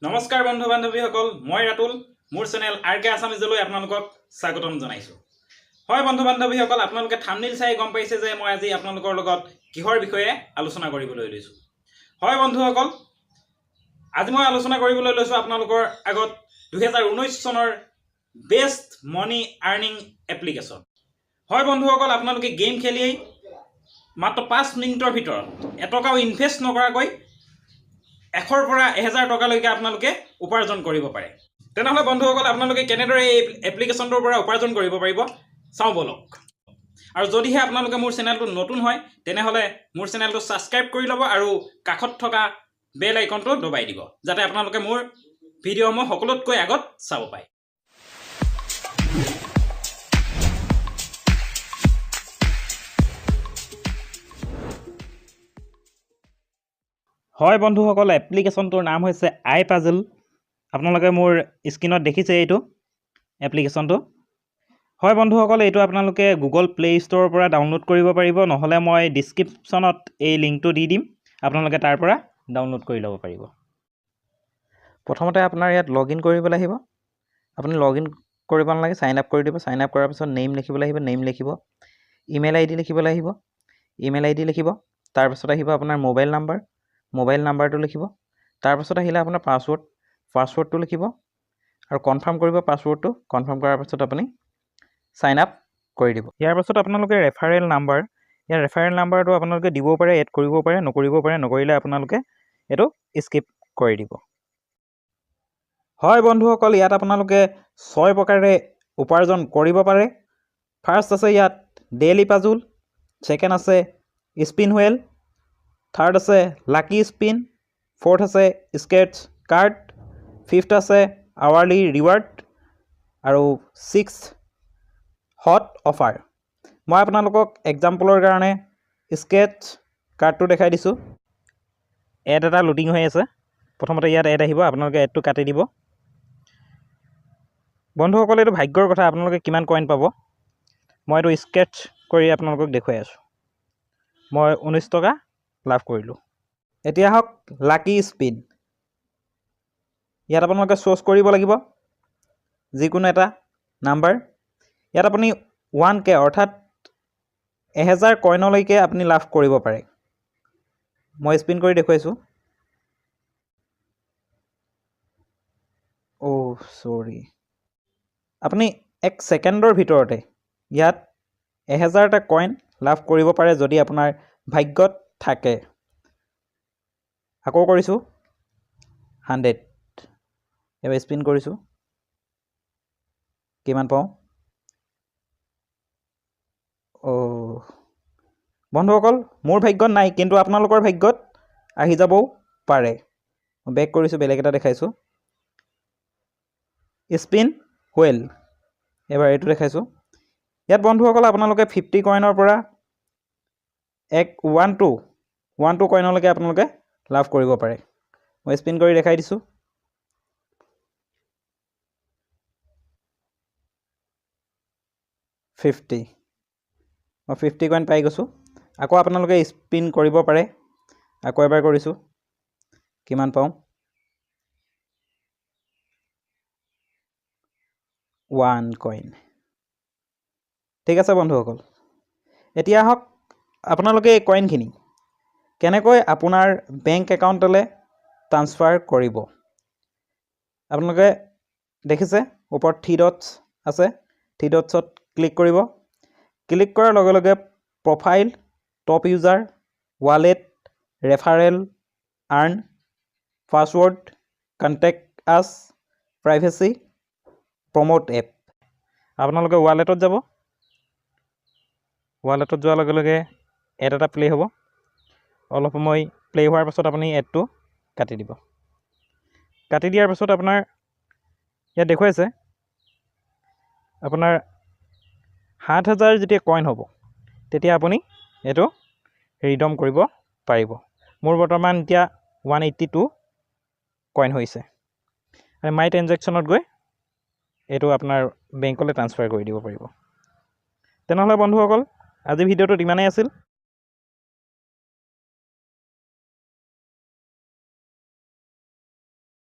নমস্কাৰ বন্ধু বান্ধৱীসকল, মই ৰাতুল, মোৰ চেনেল আৰ কে আছামিজলৈ আপোনালোকক স্বাগতম জনাইছোঁ। হয় বন্ধু বান্ধৱীসকল, আপোনালোকে থাম্বনেইল চাই গম পাইছে যে মই আজি আপোনালোকৰ লগত কিহৰ বিষয়ে আলোচনা কৰিবলৈ লৈছোঁ। হয় বন্ধুসকল, আজি মই আলোচনা কৰিবলৈ লৈছোঁ আপোনালোকৰ আগত 2019 চনৰ বেষ্ট মানি আৰ্নিং এপ্লিকেশ্যন। হয় বন্ধুসকল, আপোনালোকে গেম খেলিয়েই মাত্ৰ 5 মিনিটৰ ভিতৰত এটকাও ইনভেষ্ট নকৰাকৈ 100ৰ পৰা 1000 টকালৈকে আপোনালোকে উপাৰ্জন কৰিব পাৰে। তেনেহ'লে বন্ধুসকল, আপোনালোকে কেনেদৰে এই এপ্লিকেশ্যনটোৰ পৰা উপাৰ্জন কৰিব পাৰিব চাওঁ ব'লক। আৰু যদিহে আপোনালোকে মোৰ চেনেলটো নতুন হয়, তেনেহ'লে মোৰ চেনেলটো ছাবস্ক্ৰাইব কৰি ল'ব আৰু কাষত থকা বেল আইকনটো দবাই দিব, যাতে আপোনালোকে মোৰ ভিডিঅ'সমূহ সকলোতকৈ আগত চাব পায়। হয় বন্ধুসকল, এপ্লিকেশ্যনটোৰ নাম হৈছে আই পাজল। আপোনালোকে মোৰ স্ক্ৰীণত দেখিছে এইটো এপ্লিকেশ্যনটো। হয় বন্ধুসকল, এইটো আপোনালোকে গুগল প্লে' ষ্ট'ৰৰ পৰা ডাউনলোড কৰিব পাৰিব, নহ'লে মই ডিছক্ৰিপশ্যনত এই লিংকটো দি দিম, আপোনালোকে তাৰ পৰা ডাউনলোড কৰি ল'ব পাৰিব। প্ৰথমতে আপোনাৰ ইয়াত লগ ইন কৰিব লাগিব। আপুনি লগ ইন কৰিব নালাগে, ছাইন আপ কৰি দিব। ছাইন আপ কৰাৰ পিছত নেইম লিখিব লাগিব, নেইম লিখিব, ইমেইল আই ডি লিখিব লাগিব, ইমেইল আই ডি লিখিব। তাৰপিছত আহিব আপোনাৰ মোবাইল নাম্বাৰ, মোবাইল নাম্বাৰটো লিখিব। তাৰপাছত আহিলে আপোনাৰ পাছৱৰ্ড, পাছৱৰ্ডটো লিখিব আৰু কনফাৰ্ম কৰিব পাছৱৰ্ডটো। কনফাৰ্ম কৰাৰ পাছত আপুনি ছাইন আপ কৰি দিব। ইয়াৰ পাছত আপোনালোকে ৰেফাৰেল নাম্বাৰ, ইয়াৰ ৰেফাৰেল নাম্বাৰটো আপোনালোকে দিবও পাৰে, এড কৰিবও পাৰে, নকৰিবও পাৰে। নকৰিলে আপোনালোকে এইটো স্কিপ কৰি দিব। হয় বন্ধুসকল, ইয়াত আপোনালোকে 6 প্ৰকাৰে উপাৰ্জন কৰিব পাৰে। ফাৰ্ষ্ট আছে ইয়াত ডেইলি পাজুল, ছেকেণ্ড আছে স্পিন হুৱেল, থাৰ্ড আছে লাকি স্পিন, ফ'ৰ্থ আছে স্কেটছ কাৰ্ড, ফিফ্থ আছে আৱাৰলি ৰিৱাৰ্ড আৰু ছিক্স হট অফাৰ। মই আপোনালোকক এক্সাম্পলৰ কাৰণে স্কেটছ কাৰ্ডটো দেখাই দিছোঁ। এড এটা লোডিং হৈ আছে, প্ৰথমতে ইয়াত এড আহিব, আপোনালোকে এডটো কাটি দিব। বন্ধুসকল, এইটো ভাগ্যৰ কথা, আপোনালোকে কিমান কইন পাব। মই এইটো স্কেটছ কৰি আপোনালোকক দেখুৱাই আছোঁ। মই 19 টকা লাভ কৰিলোঁ। এতিয়া আহক লাকি স্পিন। ইয়াত আপোনালোকে চুজ কৰিব লাগিব যিকোনো এটা নাম্বাৰ। ইয়াত আপুনি ওৱান কে অৰ্থাৎ 1000 কইনলৈকে আপুনি লাভ কৰিব পাৰে। মই স্পিন কৰি দেখুৱাইছোঁ। অ' চৰি, আপুনি এক ছেকেণ্ডৰ ভিতৰতে ইয়াত 1000টা কইন লাভ কৰিব পাৰে যদি আপোনাৰ ভাগ্যত থাকে। আকৌ কৰিছোঁ 100, এবাৰ স্পিন কৰিছোঁ, কিমান পাওঁ। অ' বন্ধুসকল, মোৰ ভাগ্যত নাই, কিন্তু আপোনালোকৰ ভাগ্যত আহি যাবও পাৰে। মই বেক কৰিছোঁ, বেলেগ এটা দেখাইছোঁ। স্পিন হুৱেল, এবাৰ এইটো দেখাইছোঁ। ইয়াত বন্ধুসকল, আপোনালোকে 50 কইনৰ পৰা এক ওৱান টু, ওৱান টু কইনলৈকে আপোনালোকে লাভ কৰিব পাৰে। মই স্পিন কৰি দেখাই দিছোঁ। 50, মই 50 কইন পাই গৈছোঁ। আকৌ আপোনালোকে স্পিন কৰিব পাৰে। আকৌ এবাৰ কৰিছোঁ, কিমান পাওঁ। 1 কইন। ঠিক আছে বন্ধুসকল, এতিয়া আহক আপোনালোকে এই কইনখিনি কেনেকৈ আপোনাৰ বেংক একাউণ্টলৈ ট্ৰান্সফাৰ কৰিব। আপোনালোকে দেখিছে ওপৰত থ্ৰী ডটছ আছে, থ্ৰী ডটছত ক্লিক কৰিব। ক্লিক কৰাৰ লগে লগে profile, top user, wallet, referral, earn, password, contact us, privacy, promote app. আপোনালোকে ৱালেটত যাব। ৱালেটত যোৱাৰ লগে লগে এড এটা প্লে' হ'ব। অলপ সময় প্লে' হোৱাৰ পাছত আপুনি এডটো কাটি দিব। কাটি দিয়াৰ পাছত আপোনাৰ ইয়াত দেখুৱাইছে আপোনাৰ 7000 যেতিয়া কইন হ'ব তেতিয়া আপুনি এইটো ৰিডম কৰিব পাৰিব। মোৰ বৰ্তমান এতিয়া ওৱান এইট্টি টু কইন হৈছে। আৰু মাই ট্ৰেনজেকশ্যনত গৈ এইটো আপোনাৰ বেংকলৈ ট্ৰান্সফাৰ কৰি দিব পাৰিব। তেনেহ'লে বন্ধুসকল, আজিৰ ভিডিঅ'টোত ইমানেই আছিল।